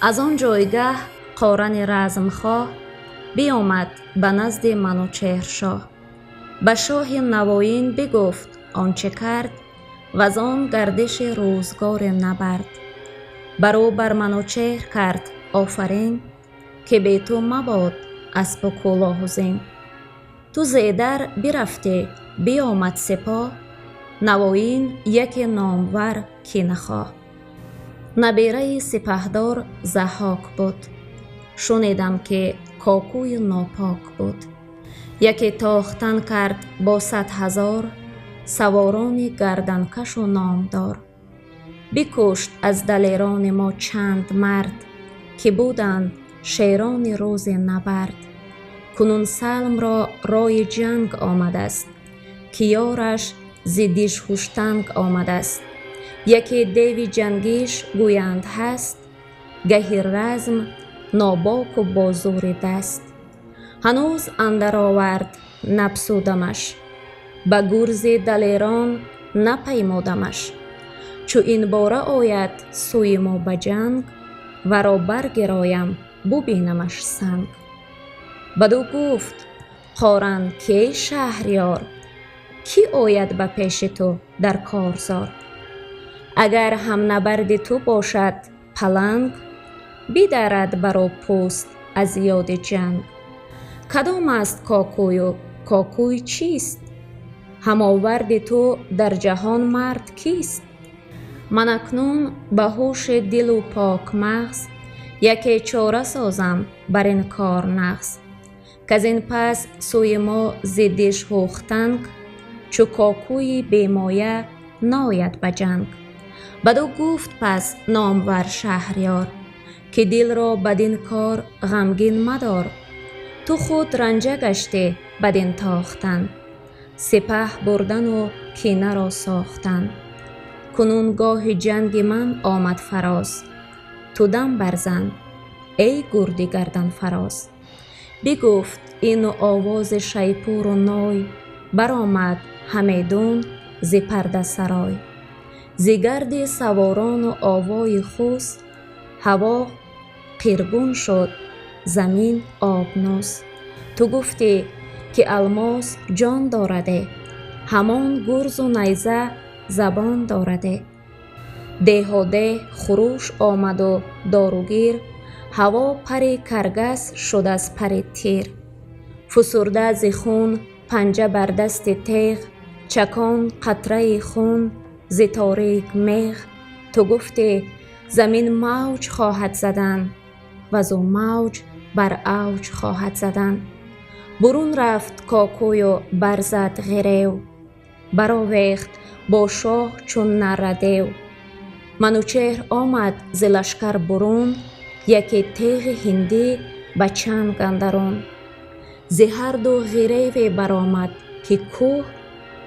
Аз он ҷойгаҳ Қорани размхоҳ биомад ба назди Манучеҳршоҳ. Ба шоҳи Навоин бигуфт он чӣ кард, ваз он гардиши рӯзгори набард. Бар ӯ бар Манучеҳр кард офарин, ки бе ту мабод аспу кӯлоҳу зин. Ту зедар бирафтӣ, биомад сипоҳ, Навоин яке номвар кинахоҳ. Набераи сипаҳдор Заҳҳок буд, шунидам ки Кокӯи нопок буд. Яке тохтан кард бо 100 000 саворони гарданкашу номдор. Бикушт аз далерони мо чанд мард, ки буданд шерони рӯзи набард. Кунун Салмро рои ҷанг омадаст, ки ёраш зи дижҳуштанг омадаст. Яке деви ҷангиш гӯянд ҳаст, гаҳи разм нобоку бо зури даст. Ҳанӯз андар овард напсудамаш, ба гурзи далерон напаймодамаш. Чу ин бора ояд сӯи мо ба ҷанг, варо баргироям, бубинамаш санг. Баду гуфт Қоран ки эй шаҳрёр, кӣ ояд ба пеши ту дар корзор? Агар ҳамнабарди ту бошад паланг, бидарад бар ӯ пӯст аз ёди ҷанг. Кадом аст Кокӯю Кокӯй чист? Ҳамоварди ту дар ҷаҳон мард кист? Ман акнун ба ҳуши дилу покмағз яке чора созам бар ин кор нағз. Каз ин пас сӯи мо зи дижҳухтанг чу Кокӯи бемоя нояд ба ҷанг. Баду гуфт пас номвар шаҳрёр, ки дилро бадин кор ғамгин мадор. Ту худ ранҷа гаштӣ бадин тохтан, сипаҳ бурдану кинаро сохтан. Кунун гоҳи ҷанги ман омад фароз, ту дам барзан, эй гурди гарданфароз. Бигуфт ину овози шайпуру ной баромад ҳамедун зи пардасарой. Зи гарди саворону овои хус ҳаво қиргун шуд, замин обнӯс. Ту гуфтӣ ки алмос ҷон дораде, ҳамон гурзу найза забон дораде. Деҳодеҳ хурӯш омаду доругир, ҳаво пари каргас шуд аз пари тир. Фусурда зи хун панҷа бар дасти теғ, чакон қатраи хун зи торик меғ. Ту гуфтӣ замин мавҷ хоҳад задан, вазу мавҷ бар авҷ хоҳад задан. Бурун рафт Кокӯю барзад ғирев, баровехт бо шоҳ чун нарра дев. Манучеҳр омад зи лашкар бурун, яке теғи ҳиндӣ ба чанг андарун. Зи ҳарду ғиреве баромад, ки кӯҳ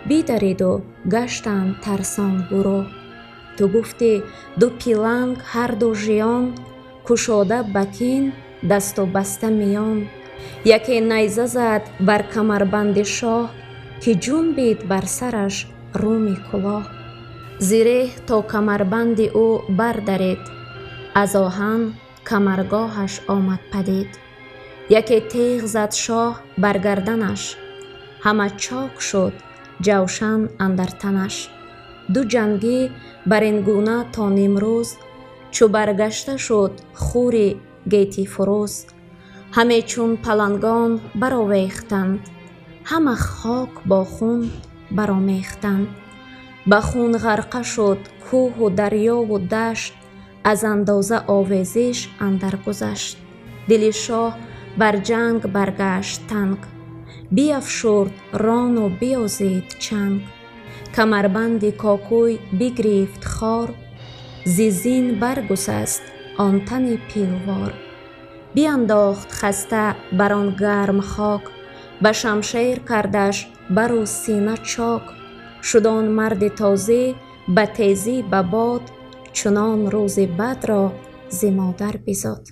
бидариду гаштанд тарсон гурӯҳ. Ту гуфтӣ ду пиланг ҳарду жиён, кушода ба кин дасту баста миён. Яке найза зад бар камарбанди шоҳ, ки ҷунбид бар сараш руми кӯлоҳ. Зиреҳ то камарбанди ӯ бардарид, аз оҳан камаргоҳаш омад падид. Яке теғ зад шоҳ бар гарданаш, ҳама чок шуд ҷавшан андар танаш. Ду ҷангӣ бар ин гуна то нимрӯз, чу баргашта шуд хури гетифурӯз. Ҳаме чун палангон баровехтанд, ҳама хок бо хун баромехтанд. Ба хун ғарқа шуд кӯҳу дарёву дашт, аз андоза овезиш андар гузашт. Дили шоҳ бар ҷанг баргашт танг, биафшурд рону биёзид чанг. Камарбанди Кокӯй бигрифт хор, зи зин баргусаст он тани пилвор. Биандохт хаста бар он гарм хок, ба шамшер кардаш бару сина чок. Шуд он марди тозӣ ба тезӣ ба бод, чунон рӯзи бадро зи модар бизод.